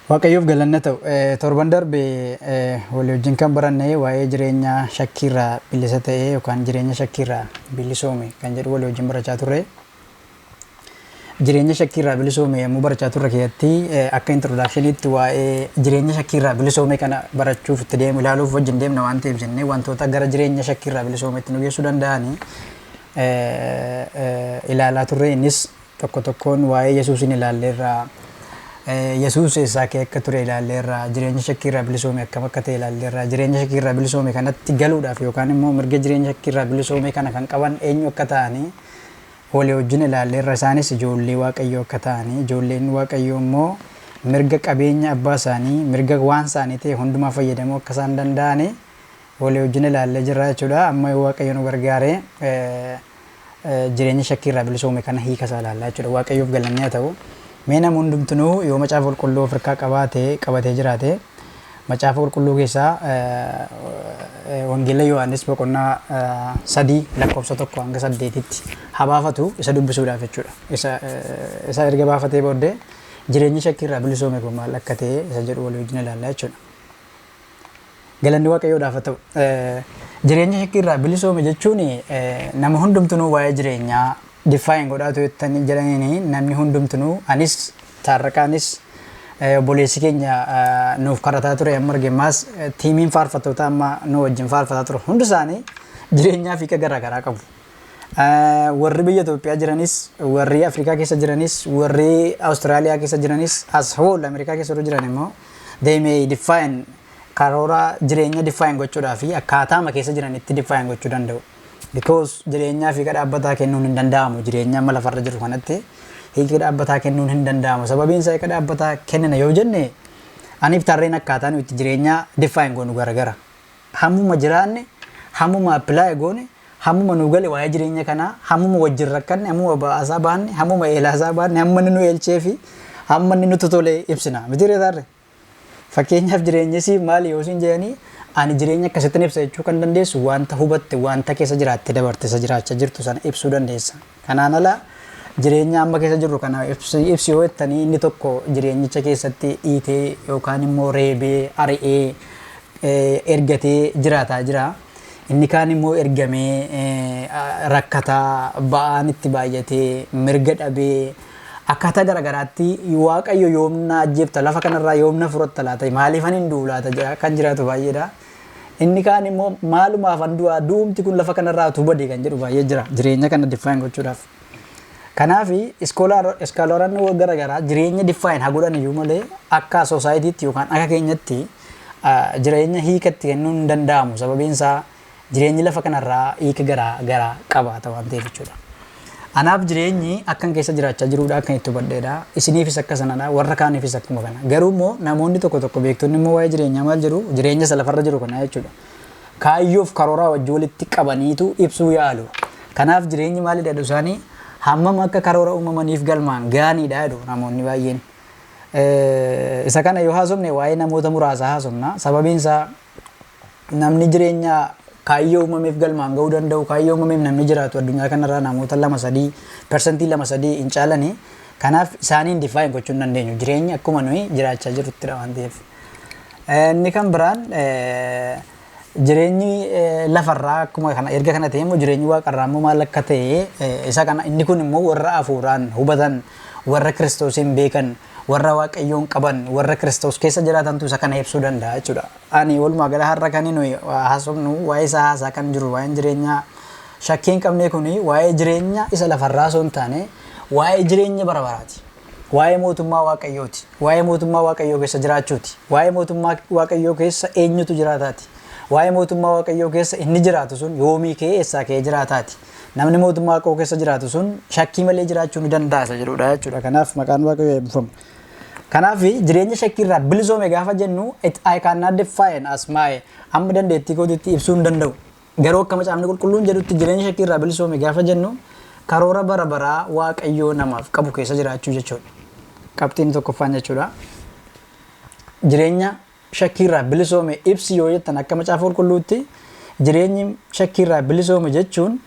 Waaqayyoof galanna ta'u. Torban darbe walii wajjin kan baranne waa'ee jireenya shakkiirraa bilisa ta'e yookaan jireenya shakkiirraa bilisoome kan jedhu walii wajjin barachaa turre. Jireenya shakkiirraa bilisoome yommuu barachaa turre keessatti akka introductioniitti waa'ee jireenya shakkiirraa bilisoome kana barachuuf itti deemu ilaaluuf wajjin deemna waan ta'eef jennee wantoota gara jireenya shakkiirraa bilisoometti nu geessuu danda'anii ilaalaa turre. Innis tokko tokkoon waa'ee Yesuusin ilaalleerraa, Yesuus eessaa ka'ee akka ture ilaalleerraa, jireenya shakkiirraa bilisoome akkam akka ta'e ilaalleerraa, jireenya shakkiirraa bilisoome kanatti galuudhaaf yookaan immoo mirga jireenya shakkiirraa bilisoome kana kan qaban eenyu akka ta'anii walii wajjin ilaalleerra. Isaanis ijoollee Waaqayyoo akka ta'anii, ijoolleen Waaqayyoo immoo mirga qabeenya abbaa isaanii, mirga waan isaanii ta'e hundumaa fayyadamuu akka isaan danda'anii walii wajjin ilaallee jirra jechuudha. Amma yoo Waaqayyo nu gargaaree, jireenya shakkiirraa bilisoome kana hiika isaa ilaallaa jechuudha. Waaqayyoof galanni haa ta'u. Mee nama hundumtinuu yoo Macaafa Qulqulluu of harkaa qabaate, qabatee jiraate, Macaafa Qulqulluu keessaa Wangeela Yohaannis boqonnaa 3 lakkoofsa 1 hanga 8tti haa baafatu, isa dubbisuudhaaf jechuudha. Isa erga baafatee booddee jireenyi shakkiirraa bilisoome kun maal akka ta'e isa jedhu walii wajjin ilaallaa jechuudha. Galanni Waaqayyoodhaaf haa ta'u. Jireenya shakkiirraa bilisoome jechuun nama hundumtinuu waa'ee jireenyaa define godhaatu jettanii jedhaniini, namni hundumtinuu, anis, Taarraqaanis, obboleessi keenya nuuf kadhataa ture amma argemmaas, teamiin faarfattoota amma nu wajjin faarfataa ture, hundi isaanii jireenyaa fi garaa garaa qabu. Warri biyya Itoophiyaa jiranis, warri Afrikaa keessa jiranis, warri Awustiraaliyaa keessa jiranis, as whole Ameerikaa keessa warri jiran immoo they may define karoora jireenya define gochuudhaa fi akkaataama keessa jiranitti define gochuu danda'u. Because jireenyaa fi dhaabbataa kennuun hin danda'amu. Jireenya amma lafarra jiru kanatti hiika dhaabbataa kennuun hin danda'amu. Sababiin isaa, hiika dhaabbataa kennina yoo jenne, aniif Tarreen akkaataa nuti itti jireenya define goonu garagara. Hammuma jiraanne, hammuma apply goone, hammuma nu gale waa'ee jireenya kanaa, hammuma wajjin rakkanne, hammuma ba'aasaa baanne, hammuma eelaasaa baanne, hamma inni nu eelchee fi hamma inni nutti tole ibsina. Miti ree, Taarree? Fakkeenyaaf, jireenya siif maali yoo siin jedhanii, ani jireenya akkasittiin ibsa jechuu kan dandeessu wanta hubatte, wanta keessa jiraatte dabarte, isa jiraachaa jirtu sana ibsuu dandeessa. Kanaan ala jireenya amma keessa jirru kana ibsi yoo jettanii, inni tokko jireenyicha keessatti dhiitee yookaan immoo reebee ari'ee ergatee jiraataa jira. Inni kaan immoo ergamee rakkataa, ba'aan itti baay'atee, mirga dhabee, akkaataa garaagaraatti "Waaqayyo, yoomna ajjeefta? Lafa kanarraa yoomna furatta laata? Maaliifan hin du'u laata?" jedha kan jiraatu baay'eedha. Inni kaan immoo "Maalumaaf an du'aa? Du'umti kun lafa kanarraa utuu bade" kan jedhu baay'ee jira jireenya kana define gochuudhaaf. Kanaaf scholaroonni garaagaraa jireenya define haa godhan iyyuu malee, akka societyitti yookaan akka keenyatti jireenya hiikatti kennuun hin danda'amu. Sababiin isaa, jireenyi lafa kanarraa hiika garaa garaa qabaata waan ta'eef jechuudha. Anaaf jireenyi akkan keessa jiraachaa jirudha, akkan itti hubadheedha. Isiniifis akka sanadha. Warra kaaniifis akkuma kana. Garuu immoo namoonni tokko tokko, beektonni immoo waa'ee jireenyaa maal jedhu? Jireenya isa lafarra jiru kana jechuudha. Kaayyoof karooraa wajjin walitti qabaniitu ibsuu yaalu. Kanaaf jireenyi maalidha jedhu isaanii? Hammam akka karoora uumamaniif galmaan gaaniidha jedhu namoonni baay'een. Isa kana yoo haasofne, waa'ee namoota muraasaa haasofna. Sababiin isaa, namni jireenya kaayyoo uumameef galmaan ga'uu danda'u, kaayyoo uumameef namni jiraatu addunyaa kanarraa namoota lama sadii, 2% 3% hin caalanii. Kanaaf isaaniin define gochuu hin dandeenyu. Jireenyi akkuma nuyi jiraachaa jirruttidha waan ta'eef. Inni kan biraan, jireenyi lafarraa akkuma kana erga kana ta'e immoo, jireenyi waaqarraa immoo maal akka ta'e isa kana, inni kun immoo warra hafuuraan hubatan, warra Kiristoosiin beekan, warra Waaqayyoon qaban, warra Kiristoos keessa jiraatantu isa kana ibsuu danda'a jechuudha. Ani walumaa gala har'a kan nuyi haasofnu, waa'ee isaa haasaa kan jiru, waa'een jireenyaa shakkii hin qabne kuni waa'ee jireenya isa lafarraa osoo hin taane, waa'ee jireenya bara baraati. Waa'ee mootummaa Waaqayyooti. Waa'ee mootummaa Waaqayyoo keessa jiraachuuti. Waa'ee mootummaa Waaqayyoo keessa eenyutu jiraataati? Waa'ee mootummaa Waaqayyoo keessa inni jiraatu sun yoomii ka'ee, eessaa ka'ee jiraataati? Namni mootummaa Waaqayyoo keessa jiraatu sun shakkii malee jiraachuu ni danda'a isa jedhudha jechuudha. Kanaaf maqaan Waaqayyoo eebbifamu. Kanaaf jireenya shakkii irraa bilisoome gaafa jennu, it I cannot define as my amma dandeettii kootiitti ibsuu hin danda'u. Garuu akka Macaafni Qulqulluun jedhutti, jireenya shakkii irraa bilisoome gaafa jennu, karoora bara baraa Waaqayyoo namaaf qabu keessa jiraachuu jechuudha. Qabxiin tokkoffaan jechuudha. Jireenya shakkii irraa bilisoome ibsi yoo jettan, akka Macaafa Qulqulluutti jireenyi shakkii irraa bilisoome jechuun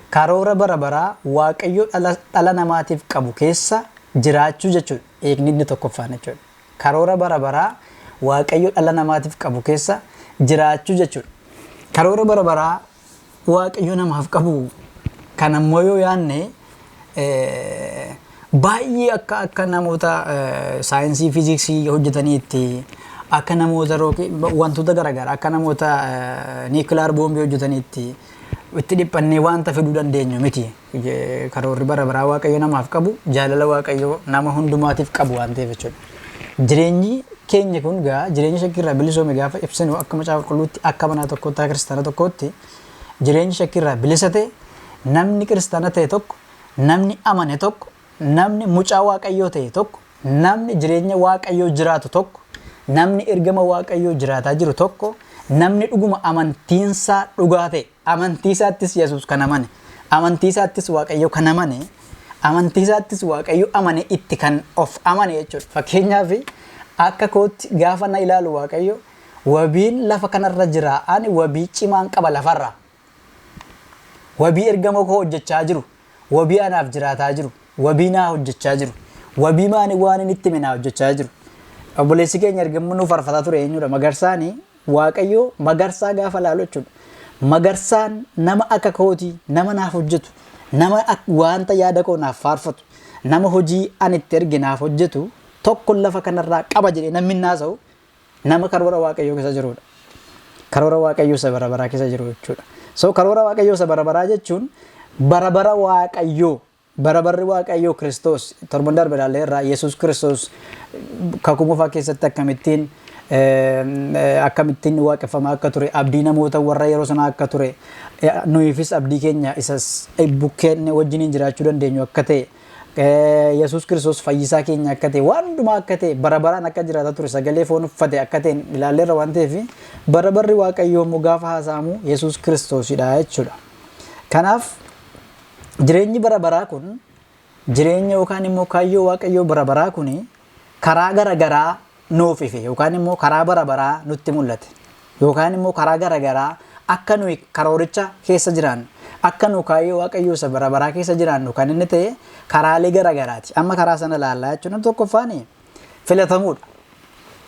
karoora bara baraa Waaqayyo dhala namaatiif qabu keessa jiraachuu jechuudha. Eegni inni tokkoffaan jechuudha. Karoora bara baraa Waaqayyo dhala namaatiif qabu keessa jiraachuu jechuudha. Karoora bara baraa Waaqayyo namaaf qabu kan ammoo yoo yaanne, baay'ee akka namoota saayinsii fiiziksii hojjetaniitti, akka namoota wantoota garaagaraa, akka namoota nuclear boombii hojjetaniitti itti dhiphannee wanta fiduu dandeenyu miti. Karoorri bara baraa Waaqayyo namaaf qabu jaalala Waaqayyo nama hundumaatiif qabu waan ta'eef jechuudha. Jireenyi keenya kun gaa jireenya shakkiirraa bilisoome gaafa ibsinu, akka Macaafa Qulqulluutti, akka manaa tokkootti, akka kiristaana tokkootti, jireenyi shakkiirraa bilisa ta'e, namni kiristaana ta'e tokko, namni amane tokko, namni mucaa Waaqayyoo ta'e tokko, namni jireenya Waaqayyoo jiraatu tokko, namni ergama Waaqayyoo jiraataa jiru tokko, namni dhuguma amantiinsaa dhugaa ta'e, amantiisaattis Yesuus kan amane, amantiisaattis Waaqayyo kan amane, amantiisaattis Waaqayyo amane itti kan of amane jechuudha. Fakkeenyaaf, akka kootti gaafa na ilaalu Waaqayyo wabiin lafa kanarra jira, ani wabii cimaan qaba lafarra. Wabii ergama koo hojjechaa jiru, wabii anaaf jiraataa jiru, wabii naa hojjechaa jiru, wabii maani waan inni itti hime naa hojjechaa jiru. Obboleessi keenya ergamni nu farfataa ture eenyudha? Magarsaani. Waaqayyo Magarsaa gaafa laalu jechuudha. Magarsaan nama akka kootii, nama naaf hojjetu, nama wanta yaada koo naaf faarfatu, nama hojii ani itti erge naaf hojjetu tokko lafa kanarraa qaba jedhee namni hin haasa'u nama karoora Waaqayyoo keessa jirudha. Karoora Waaqayyoo isa bara baraa keessa jiru jechuudha. So karoora Waaqayyoo isa bara baraa jechuun bara bara Waaqayyoo, bara barri Waaqayyoo Kiristoos. Torban darbe ilaallee irraa Yesuus Kiristoos Kakuu Moofaa keessatti akkamittiin waaqeffamaa akka ture, abdii namoota warra yeroo sanaa akka ture, nuyiifis abdii keenya isas bukkeen wajjiniin jiraachuu dandeenyu akka ta'e, Yesuus Kiristoos fayyisaa keenya akka ta'e, waan hundumaa akka ta'e, bara baraan akka jiraataa ture, sagalee foon uffate akka ta'e ilaalleerra waan ta'eef, bara barri Waaqayyoo immoo gaafa haasa'amu Yesuus Kiristoosidha jechuudha. Kanaaf jireenyi bara baraa kun, jireenya yookaan immoo kaayyoo Waaqayyoo bara baraa kun karaa gara garaa nuuf ife, yookaan immoo karaa bara baraa nutti mul'ate, yookaan immoo karaa gara garaa akka nuyi karooricha keessa jiraannu, akka nu kaayyoo Waaqayyoo isa bara baraa keessa jiraannu kan inni ta'e karaalee gara garaati. Amma karaa sana ilaallaa jechuudha. Tokkoffaan filatamuudha.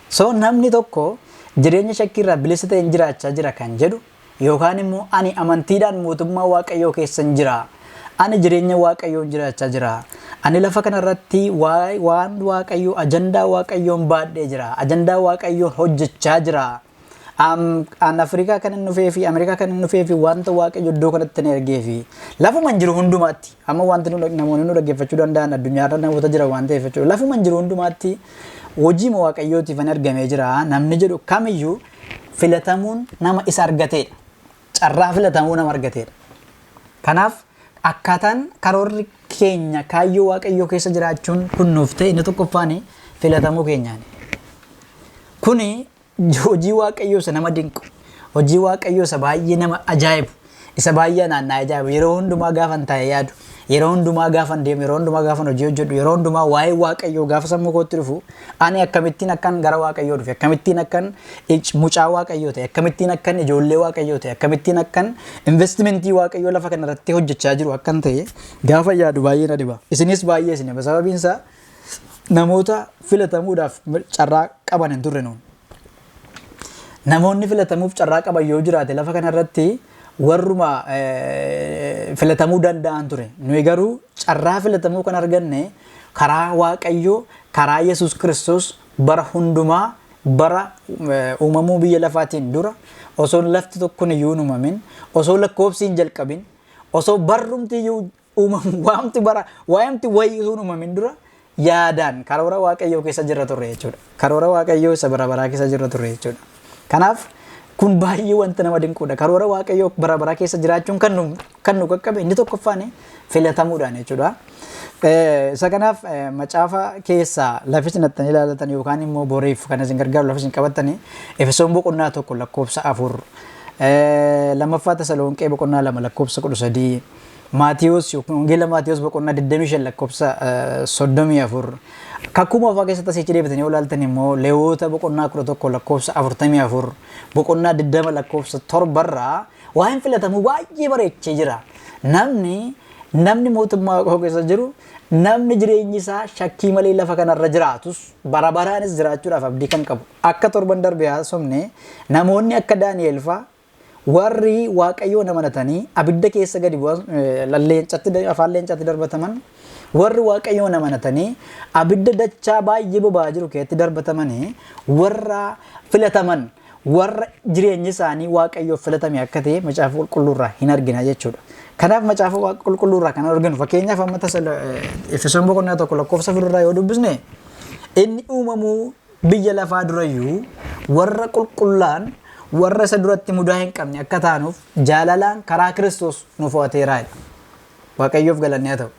So namni tokko jireenya shakkiirraa bilisa ta'een jiraachaa jira kan jedhu, yookaan immoo ani amantiidhaan mootummaa Waaqayyoo keessan jira. Ani jireenya Waaqayyoon jiraachaa jira. Ani lafa kanarratti waan Waaqayyoo, ajandaa Waaqayyoon baadhee jira. Ajandaa Waaqayyoon hojjechaa jira. An Afrikaa kan inni dhufee fi Ameerikaa kan inni dhufee fi wanta Waaqayyo iddoo kanatti na ergee fi lafuma hin jiru hundumaatti, amma wanti namoonni nu dhaggeeffachuu danda'an addunyaarra namoota jira waan ta'eef jechuudha. Lafuma hin jiru hundumaatti hojii Waaqayyootiif an argamee jira namni jedhu kamiyyuu filatamuun nama isa argateedha. Carraa filatamuu nama argateedha. Kanaaf akkaataan karoorri keenya kaayyoo Waaqayyoo keessa jiraachuun kun nuuf ta'e inni tokkoffaan filatamuu keenyaani. Kuni hojii Waaqayyoo isa nama dinqu, hojii Waaqayyoo isa baay'ee nama ajaa'ibu, isa baay'ee naannaa ajaa'ibu. Yeroo hundumaa gaafan taa'ee yaadu, yeroo hundumaa gaafan deemu, yeroo hundumaa gaafan hojii hojjedhu, yeroo hundumaa waa'ee Waaqayyoo gaafa sammuu kootti dhufu, ani akkamittiin akkan gara Waaqayyoo dhufe, akkamittiin akkan mucaa Waaqayyoo ta'e, akkamittiin akkan ijoollee Waaqayyoo ta'e, akkamittiin akkan investimentii Waaqayyoo lafa kanarratti hojjechaa jiru akkan ta'e gaafa yaadu baay'ee na dhiba. Isinis baay'ee isin dhiba. Sababiin isaa namoota filatamuudhaaf carraa qaban hin turre nuun. Namoonni filatamuuf carraa qaban yoo jiraate lafa kanarratti warruma filatamuu danda'an ture. Nuyi garuu carraa filatamuu kan arganne karaa Waaqayyoo, karaa Yesuus Kiristoos, bara hundumaa, bara uumamuu biyya lafaatiin dura, osoo lafti tokkon iyyuu hin uumamin, osoo lakkoofsi hin jalqabin, osoo barrumti iyyuu uumamu, waamti bara waamti wayii utuu hin uumamin dura yaadaan karoora Waaqayyoo keessa jirra turre jechuudha. Karoora Waaqayyoo isa bara baraa keessa jirra turre jechuudha. Kanaaf kun baay'ee wanta nama dinquudha. Karoora Waaqayyoo bara baraa keessa jiraachuun kan nu qaqqabe inni tokkoffaan filatamuudhaan jechuudha. Isa kanaaf macaafa keessaa lafa isin itti ilaalatan yookaan immoo boriif kan isin gargaaru lafa isin qabattanii, Efesoon boqonnaa 1 lakkoofsa 4, Lammaffaa Tasalonqee boqonnaa 2 lakkoofsa 13, Maatiyuus yookiin Wangeela Maatiyuus boqonnaa 25 lakkoofsa 34, Kakuu Moofaa keessatti asitti deebitanii yoo ilaaltan immoo Leewwota boqonnaa 11 lakkoofsa 44, boqonnaa 20 lakkoofsa 7rraa waa'een filatamuu baay'ee bareechee jira. Namni mootummaa Waaqaa keessa jiru Namni jireenyi isaa shakkii malee lafa kanarra jiraatus bara baraanis jiraachuudhaaf abdii kan qabu. Akka torban darbe haasofne, namoonni akka Daani'el fa'aa warri Waaqayyoon amanatanii abidda keessa gadi bu'an, leencatti, afaan leencaatti darbataman, warri Waaqayyoon amanatanii abidda dachaa baay'ee boba'aa jiru keessatti darbatamanii, warra filataman, warra jireenyi isaanii Waaqayyoof filatame akka ta'e Macaafa Qulqulluurraa hin argina jechuudha. Kanaaf Macaafa Qulqulluurraa kan arginu, fakkeenyaaf amma Efesoon boqonnaa 1 lakkoofsa 4 irraa yoo dubbisne, inni uumamuu biyya lafaa durayyuu warra qulqullaan, warra isa duratti mudaa hin qabne akka taanuuf jaalalaan karaa Kiristoos nu fo'ateera jedha. Waaqayyoof galanni haa ta'u.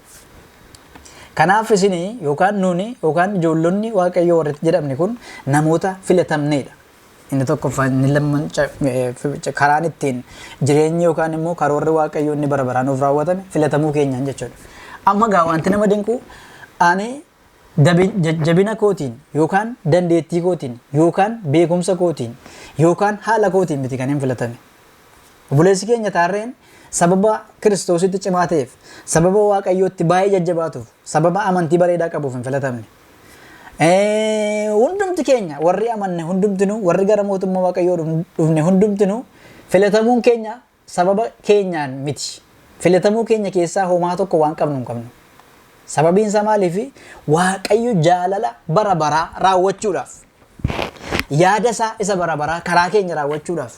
Kanaaf isinii yookaan nuuni yookaan ijoollonni Waaqayyoo warri jedhamne kun namoota filatamneedha. Inni tokkoffaa, inni lamman, karaan ittiin jireenyi yookaan immoo karoorri Waaqayyoo inni bara baraan nuuf raawwatame filatamuu keenyaan jechuudha. Amma gaa wanti nama dinqu, ani jajjabina kootiin yookaan dandeettii kootiin yookaan beekumsa kootiin yookaan haala kootiin miti kan hin filatame. Obboleessi keenya Taarreen sababa Kiristoositti cimaa ta'eef, sababa Waaqayyootti baay'ee jajjabaatuuf, sababa amantii bareedaa qabuuf hin filatamne. Hundumti keenya warri amanne hundumtinuu, warri gara mootummaa Waaqayyoo dhufne hundumtinuu filatamuun keenya sababa keenyaan miti. Filatamuu keenya keessaa homaa tokko waan qabnu hin qabnu. Sababiin isaa maaliif? Waaqayyo jaalala bara baraa raawwachuudhaaf, yaada isaa isa bara baraa karaa keenya raawwachuudhaaf,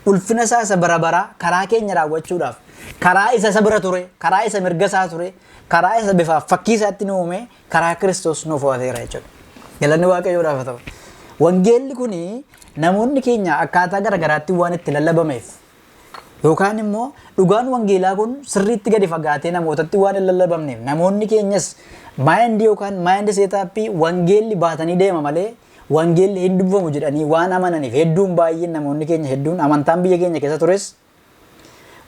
ulfina isaa isa bara baraa karaa keenya raawwachuudhaaf, karaa isa isa bira ture, karaa isa mirga isaa ture, karaa isa bifaaf fakkii isaatti nu uume, karaa Kiristoos nu fo'ateera jechuudha. Galanni Waaqayyoodhaaf haa ta'u. Wangeelli kuni namoonni keenya akkaataa garagaraatti waan itti lallabameef yookaan immoo dhugaan wangeelaa kun sirriitti gadi fagaatee namootatti waan hin lallabamneef, namoonni keenyas mind yookaan mind setup wangeelli baatanii deema malee wangeelli hin dubbamu jedhanii waan amananiif, hedduun baay'een namoonni keenya hedduun amantaan biyya keenya keessa tures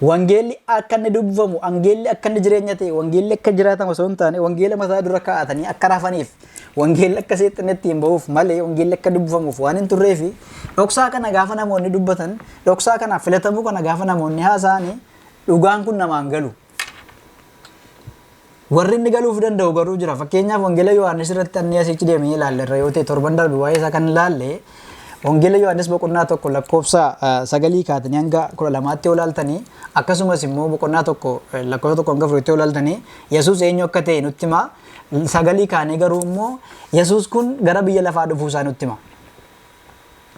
wangeelli akka inni dubbamu, wangeelli akka inni jireenya ta'e, wangeelli akka jiraatamu osoo hin taane, wangeela mataa dura kaa'atanii akka rafaniif, wangeelli akka seexanni ittiin bahuuf malee wangeelli akka dubbifamuuf waan hin turreefi, dhoksaa kana gaafa namoonni dubbatan, dhoksaa kana filatamuu kana gaafa namoonni haasa'anii, dhugaan kun namaan galu. Warri inni galuuf danda'u garuu jira. Fakkeenyaaf Wangeela Yohaannis irratti anni asichi deemee ilaalle irra yoo ta'e, torban darbe waa'ee isaa kan ilaalle, Wangeela Yohaannis boqonnaa 1 lakkoofsa 9 kaatanii hanga 12tti yoo ilaaltanii, akkasumas immoo boqonnaa 1 lakkoofsa 1 hanga 4tti yoo ilaaltanii, Yesuus eenyu akka ta'e nutti hima. 9 kaanee garuu immoo Yesuus kun gara biyya lafaa dhufuu isaa nutti hima.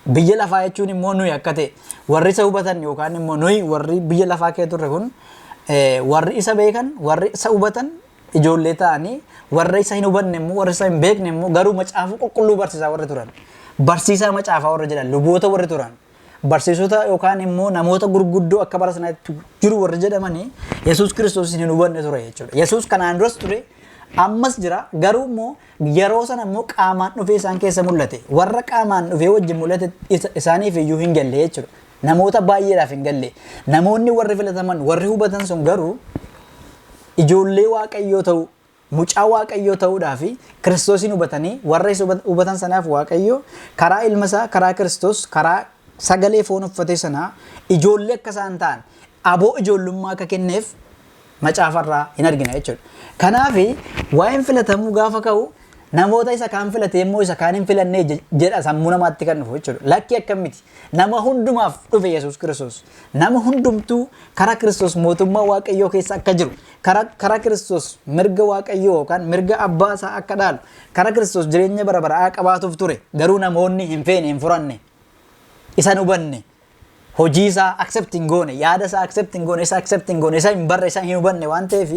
Biyya lafaa jechuun immoo nuyi akka ta'e, warri isa hubatan yookaan immoo nuyi warri biyya lafaa kee turre kun, warri isa beekan, warri isa hubatan ijoollee ta'anii, warra isa hin hubanne immoo, warri isa hin beekne immoo garuu Macaafa Qulqulluu barsiisaa warri turan, barsiisaa macaafaa warri jedhan, luboota warri turan, barsiisota yookaan immoo namoota gurguddoo akka bara sanaatti jiru warri jedhamanii Yesuus Kiristoos hin hubanne ture jechuudha. Yesuus kanaan duras ture, ammas jira, garuu immoo yeroo sana immoo qaamaan dhufee isaan keessa mul'ate. Warra qaamaan dhufee wajjin mul'ate isaaniif iyyuu hin galle jechuudha. Namoota baay'eedhaaf hin galle. Namoonni warri filataman, warri hubatan sun garuu ijoollee Waaqayyoo ta'uu, mucaa Waaqayyoo ta'uudhaa fi Kiristoosiin hubatanii, warra isa hubatan sanaaf Waaqayyo karaa ilma isaa, karaa Kiristoos, karaa sagalee foon uffatee sanaa ijoollee akka isaan ta'an aboo ijoollummaa akka kenneef macaafarraa hin argina jechuudha. Kanaaf waa'een filatamuu gaafa ka'u, namoota isa kaan filatee immoo isa kaan hin filannee jedha sammuu namaatti kan dhufu jechuudha. Lakki, akkam miti. Nama hundumaaf dhufe Yesuus Kiristoos. Nama hundumtuu karaa Kiristoos mootummaa Waaqayyoo keessa akka jiru, karaa Kiristoos mirga Waaqayyoo yookaan mirga abbaa isaa akka dhaalu, karaa Kiristoos jireenya bara baraa qabaatuuf ture. Garuu namoonni hin feene, hin furanne, isa hin hubanne. Hojii isaa accept hin goone, yaada isaa accept hin goone, isa accept hin goone, isa hin barre, isa hin hubanne waan ta'eef,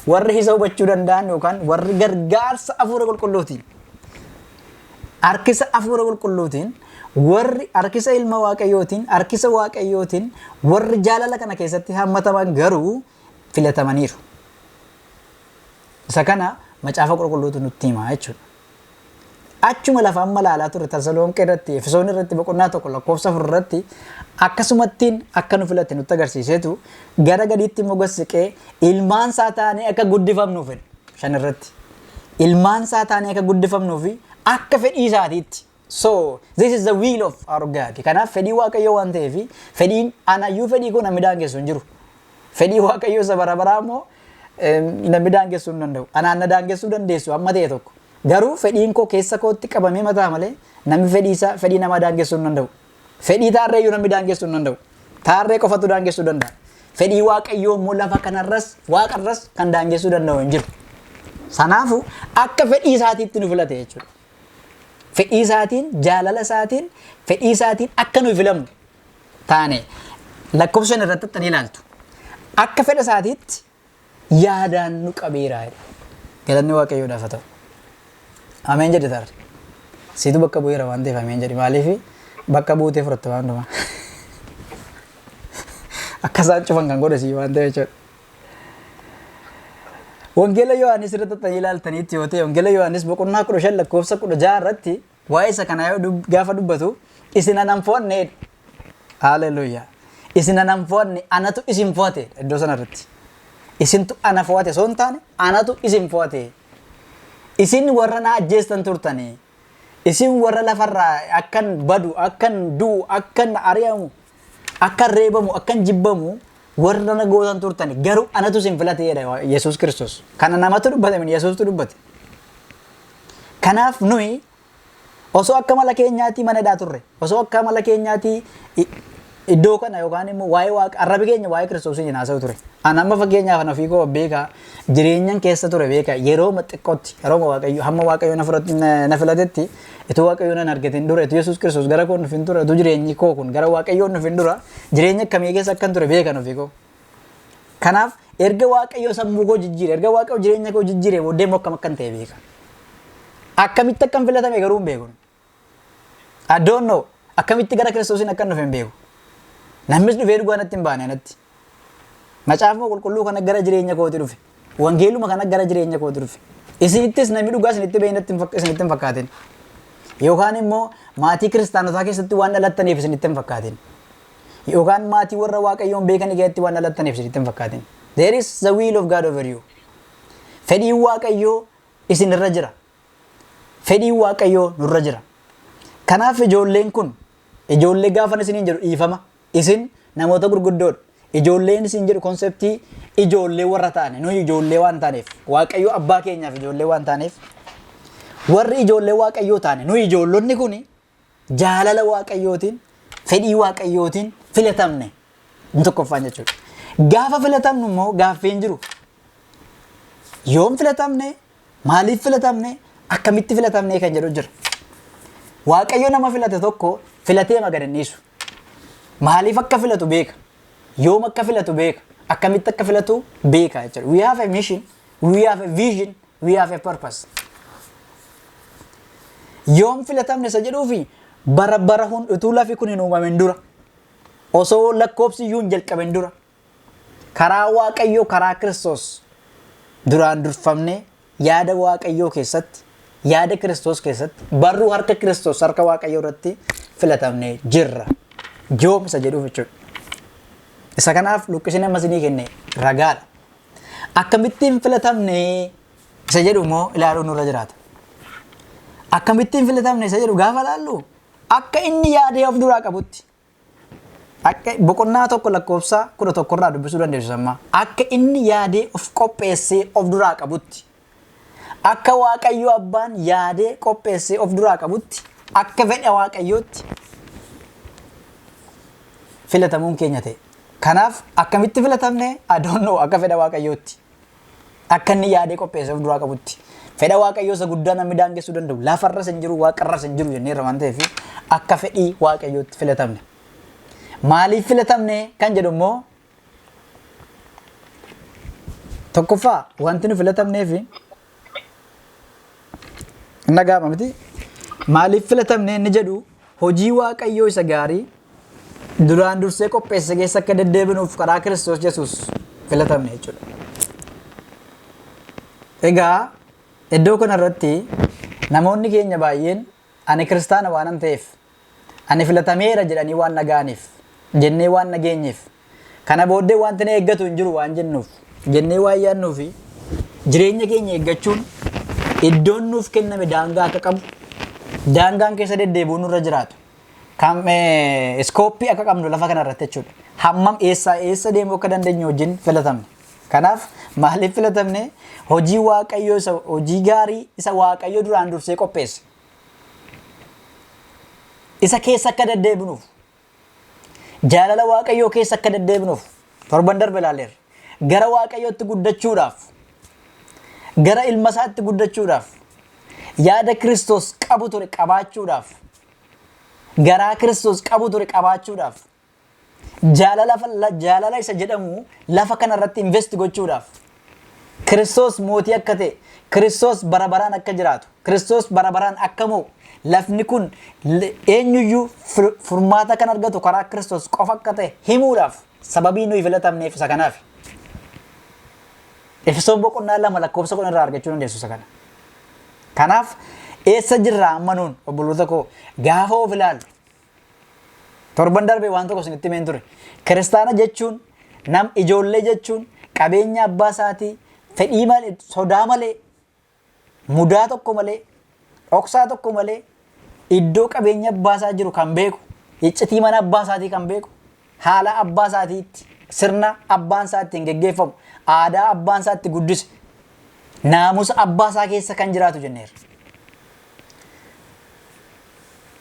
warri isa hubachuu danda'an yookaan warri gargaarsa Hafuura Qulqulluutiin, harkisa Hafuura Qulqulluutiin, warri harkisa ilma Waaqayyootiin, harkisa Waaqayyootiin warri jaalala kana keessatti hammataman garuu filatamaniiru. Isa kana Macaafa Qulqulluutu nutti hima jechuudha. Achuma lafa amma ilaalaa turre, Tasalonqee irratti, Efesoon irratti, boqonnaa 1 lakkoofsa 4 irratti akkasumattiin akka nu filate nutti agarsiiseetu, gara gadiitti immoo gad siqee ilmaan isaa taanee akka guddifamnuuf fedha. 5 irratti. Ilmaan isaa taanee akka guddifamnuuf akka fedhii isaatiitti. So this is the will of our God. Kanaaf fedhii Waaqayyoo waan ta'eef, fedhiin anayyuu fedhii koo namni daangessu hin jiru. Fedhii Waaqayyoo isa bara baraa immoo Namni daangessuu hin danda'u. Anaan na daangessuu dandeessu amma ta'e tokko. Garuu fedhiin koo keessa kootti qabamee mataa malee namni fedhii isaa, fedhii namaa daangessuu hin danda'u. Fedhii taarree iyyuu namni daangessuu hin danda'u. Taarree qofatu daangessuu danda'a. Fedhii Waaqayyoo immoo lafa kanarras waaqarras kan daangessuu danda'u hin jiru. Sanaafu akka fedhii isaatiitti nu filate jechuudha. Fedhii isaatiin, jaalala isaatiin, fedhii isaatiin akka nu filamnu taane lakkoofsa irratti attanii ilaaltu. Akka fedha isaatiitti yaadaan nu qabeera jedha. Galanni Waaqayyoodhaaf haa ta'u. Ameen jedhi taarri. Siitu bakka bu'eera waan ta'eef ameen jedhi. Maaliif bakka buutee fudhatta waan hundumaa. Akka isaan cufan kan godhe sii waan ta'eef jechuudha. Wangeela Yohaannis irratti attanii ilaaltaniitti yoo ta'e, Wangeela Yohaannis boqonnaa 15 lakkoofsa 16 irratti waa'ee isa kanaa yoo gaafa dubbatu, "Isin anan fo'anneedha." Haleluuyaa. "Isin anan fo'anne, anatu isin fo'ate" iddoo sana irratti. Isintu ana fo'ate osoo hin taane, anatu isin fo'ate. Isin warra na ajjeestan turtanii. Isin warra lafarraa akkan badu, akkan du'u, akkan ari'amu, akkan reebamu, akkan jibbamu warra na gootan turtani. Garuu anatu isin filate jedha Yesuus Kiristoos. Kana namatu dubbate miti, Yesuustu dubbate. Kanaaf nuyi osoo akka mala keenyaatii mana hidhaa turre, osoo akka mala keenyaatii iddoo kana yookaan immoo waa'ee Waaqa, arrabi keenya waa'ee Kiristoosiin hin haasa'u ture. An amma fakkeenyaaf an ofii koo beekaa, jireenyan keessa ture beekaa. Yeroo xiqqootti, yeroo Waaqayyo, hamma Waaqayyo na fudhatu na filatetti, utuu Waaqayyo nan argatin dura, utuu Yesuus Kiristoos gara koo hin dhufin dura, utuu jireenyi koo kun gara Waaqayyoon dhufin dura, jireenya akkamii keessa akkan ture beekan ofii koo. Kanaaf erga Waaqayyo sammuu koo jijjiire, erga Waaqayyo jireenya koo jijjiire booddee immoo akkam akkan ta'e beeka. Akkamitti akkan filatame garuu hin beeku. I don't know. Akkamitti gara Kiristoosiin akkan dhufe hin beeku. Namnis dhufee dhugaa natti hin baane anatti. Macaafuma qulqulluu kana gara jireenya kooti dhufe. Wangeeluma kana gara jireenya kooti dhufe. Isinittis namni dhugaa isinitti bahee natti hin isinitti hin fakkaatin. Yookaan immoo maatii kiristaanotaa keessatti waan dhalattaniif isinitti hin fakkaatin. Yookaan maatii warra Waaqayyoon beekanii keessatti waan dhalattaniif isinitti hin fakkaatin. There is the will of God over you. Fedhiin Waaqayyoo isinirra jira. Fedhiin Waaqayyoo nurra jira. Kanaaf ijoolleen kun, ijoollee gaafan isiniin jedhu dhiifama. Isin namoota gurguddoodha. Ijoolleen isin jedhu concept ijoollee warra taane, nuyi ijoollee waan taaneef, Waaqayyo abbaa keenyaaf ijoollee waan taaneef, warri ijoollee Waaqayyoo taane, nuyi ijoollonni kun jaalala Waaqayyootiin, fedhii Waaqayyootiin filatamne. Inni tokkoffaan jechuudha. Gaafa filatamnu immoo gaaffiin jiru, yoom filatamne, maaliif filatamne, akkamitti filatamne kan jedhu jira. Waaqayyo nama filate tokko filatee magadaniisu. Maaliif akka filatu beeka. Yoom akka filatu beeka. Akkamitti akka filatu beeka jechuudha. We have a mission, we have a vision, we have a purpose. Yoom filatamne isa jedhuufi, bara bara utuu lafi kun hin uumamin dura, osoo lakkoofsi iyyuu hin jalqabin dura, karaa Waaqayyoo, karaa Kiristoos duraan durfamnee yaada Waaqayyoo keessatti, yaada Kiristoos keessatti, barruu harka Kiristoos, harka Waaqayyoo irratti filatamnee jirra. Yoom isa jedhuuf jechuudha. Isa kanaaf luqqisni amma isinii kenne ragaadha. Akkamittiin filatamne isa jedhu immoo ilaaluun nurra jiraata. Akkamittiin filatamne isa jedhu gaafa ilaallu, akka inni yaadee of duraa qabutti. Akka boqonnaa 1 lakkoofsa 11 irraa dubbisuu dandeessu sammaa. Akka inni yaadee of qopheessee of duraa qabutti. Akka Waaqayyo abbaan yaadee qopheessee of duraa qabutti, akka fedha Waaqayyootti filatamuun keenya ta'e. Kanaaf akkamitti filatamne? I don't know, akka fedha Waaqayyootti. Akka inni yaadee qopheessee of duraa qabutti. Fedha Waaqayyoo isa guddaa namni daangessuu danda'u lafarras hin jiru, waaqarras hin jiru jenneerra waan ta'eef, akka fedhii Waaqayyootti filatamne. Maaliif filatamne kan jedhu immoo, tokkoffaa wanti nu filatamneefi hin dhaga'ama miti. Maaliif filatamne inni jedhu, hojii Waaqayyoo isa gaarii duraan dursee qopheesse keessa akka deddeebinuuf karaa Kiristoos Yesuus filatamne jechuudha. Egaa iddoo kanarratti namoonni keenya baay'een ani kiristaana waanan ta'eef ani filatameera jedhanii waan dhaga'aniif, jennee waan dhageenyeef, kana booddee wanti na eeggatu hin jiru waan jennuuf, jennee waan yaadnuufi, jireenya keenya eeggachuun iddoon nuuf kenname daangaa akka qabu, daangaan keessa deddeebi'uun nurra jiraatu, kan scope akka qabnu lafa kanarratti jechuudha. Hammam eessaa eessa deemuu akka dandeenyu wajjin filatamne. Kanaaf maaliif filatamne? Hojii Waaqayyoo isa hojii gaarii isa Waaqayyo duraan dursee qopheesse. Isa keessa akka deddeebinuuf. Jaalala Waaqayyoo keessa akka deddeebinuuf torban darbe ilaalleerra. Gara Waaqayyootti guddachuudhaaf, gara ilma isaatti guddachuudhaaf, yaada Kiristoos qabu ture qabaachuudhaaf, garaa Kiristoos qabu ture qabaachuudhaaf, jaalala isa jedhamu lafa kanarratti invest gochuudhaaf, Kiristoos mootii akka ta'e, Kiristoos bara baraan akka jiraatu, Kiristoos bara baraan akka mo'u, lafni kun eenyuyyuu furmaata kan argatu karaa Kiristoos qofa akka ta'e himuudhaaf sababii nuyi filatamneef isa kanaaf. Efesoon boqonnaa 2 lakkoofsa 10 irraa argachuu dandeessu isa kana. Kanaaf eessa jirra amma nuun, obboloota koo, gaafa of ilaallu? Torban darbe waan tokko isinitti himeen ture. Kiristaana jechuun nam ijoollee jechuun qabeenya abbaa isaatii fedhii malee, sodaa malee, mudaa tokko malee, dhoksaa tokko malee iddoo qabeenya abbaa isaa jiru kan beeku, iccitii mana abbaa isaatii kan beeku, haala abbaa isaatiitti, sirna abbaan isaa ittiin geggeeffamu, aadaa abbaan isaa itti guddise, naamusa abbaa isaa keessa kan jiraatu jenneerra.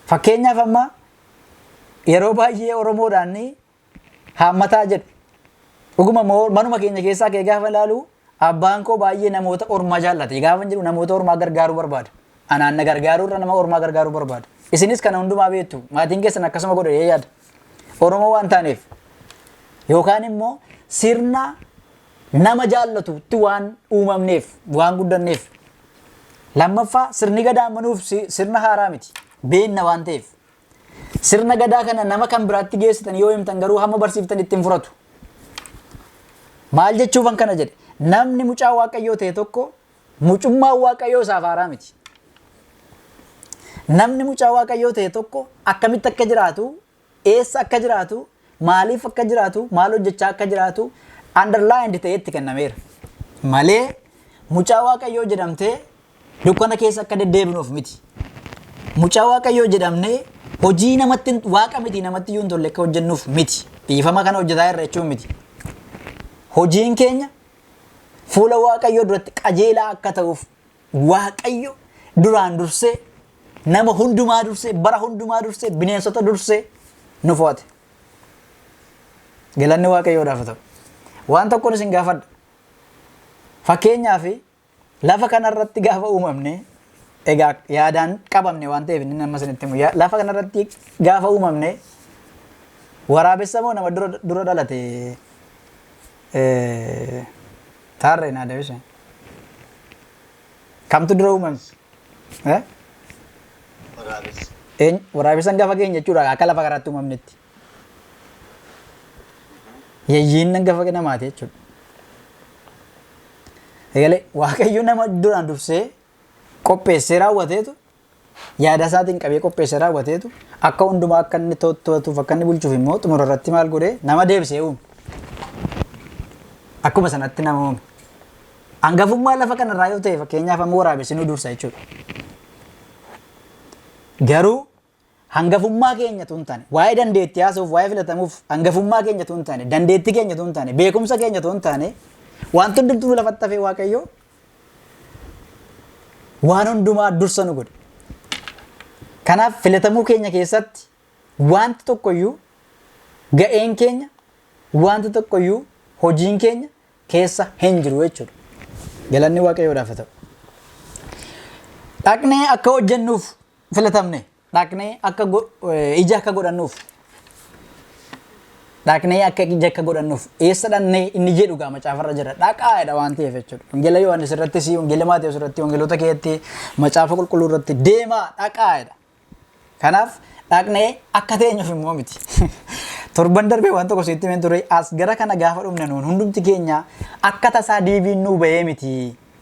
Fakkeenyaaf amma yeroo baay'ee Oromoodhaan haammataa jedhu. Dhuguma manuma keenya keessaa kee gaafa ilaalu, abbaan koo baay'ee namoota ormaa jaallate. Gaafa jedhu namoota ormaa gargaaruu barbaada. Anaan na gargaaruu irra nama ormaa gargaaruu barbaada. Isinis kana hundumaa beektu. Maatiin keessan akkasuma godhe yaada. Oromoo waan taaneef. Yookaan immoo sirna nama jaallatutti waan uumamneef, waan guddanneef. Lammaffaa, sirni gadaa amanuuf sirna haaraa miti. Beenna waan ta'eef. Sirna gadaa kana nama kan biraatti geessitan yoo himtan garuu hamma barsiiftan ittiin furatu. Maal jechuufan kana jedhe? Namni mucaa Waaqayyoo ta'e tokko mucummaan Waaqayyoo isaaf haaraa miti. Namni mucaa Waaqayyoo ta'e tokko akkamitti akka jiraatu, eessa akka jiraatu, maaliif akka jiraatu, maal hojjechaa akka jiraatu underlined ta'ee itti kennameera. Malee mucaa Waaqayyoo jedhamtee dukkana keessa akka deddeebinuuf miti. Mucaa Waaqayyoo jedhamnee hojii namatti waaqa miti namatti iyyuu hin tolle akka hojjennuuf miti. Dhiifama kana hojjetaa irra jechuun miti. Hojiin keenya fuula Waaqayyoo duratti qajeelaa akka ta'uuf Waaqayyo duraan dursee, nama hundumaa dursee, bara hundumaa dursee, bineensota dursee nu fo'ate. Galanni Waaqayyoodhaaf haa ta'u. Waan tokkoon isin gaafadha. Fakkeenyaaf lafa kanarratti gaafa uumamne, egaa yaadaan qabamne waan ta'eef inni nama isinitti himu. Lafa kanarratti gaafa uumamne waraabessa moo nama dura dhalate? Taarree naa deebise. Kamtu dura uumame? Eh? Waraabessa. Eenyu? Waraabessan gaafa keenya jechuudha akka lafa karaatti uumamnetti. Yayyiin hangafa namaati jechuudha. Egalee Waaqayyo nama duraan dursee qopheessee raawwateetu, yaada isaatiin qabee qopheessee raawwateetu, akka hundumaa akka inni to'atuuf, akka inni bulchuuf immoo xumura irratti maal godhee nama deebisee uume. Akkuma sanatti nama uume. Hangafummaa lafa kanarraa yoo ta'e, fakkeenyaaf amma waraabessi nu dursa jechuudha. Garuu hangafummaa keenya tun taane, waa'ee dandeettii haasa'uuf, waa'ee filatamuuf, hangafummaa keenya tun taane, dandeettii keenya tun taane, beekumsa keenya tun taane, wanti hundumtuu lafatti hafee Waaqayyo waan hundumaa dursa nu godhe. Kanaaf filatamuu keenya keessatti wanti tokkoyyuu, ga'een keenya, wanti tokkoyyuu, hojiin keenya keessa hin jiru jechuudha. Galanni Waaqayyoodhaaf haa ta'u. Dhaqnee akka hojjennuuf filatamne, dhaqnee akka ija akka godhannuuf, dhaqnee akka ija akka godhannuuf. Eessa dhannee inni jedhu gaa macaafarra jira, dhaqaa jedha waan ta'eef jechuudha. Wangeela Yohaannis irrattis, Wangeela Maatewos irratti, wangeelota keessatti, Macaafa Qulqulluu irratti deemaa, dhaqaa jedha. Kanaaf dhaqnee akka teenyuuf immoo miti. Torban darbee waan tokko sitti himeen ture. As gara kana gaafa dhufne nuun hundumti keenya akka tasaa DV'n nuu bahee miti.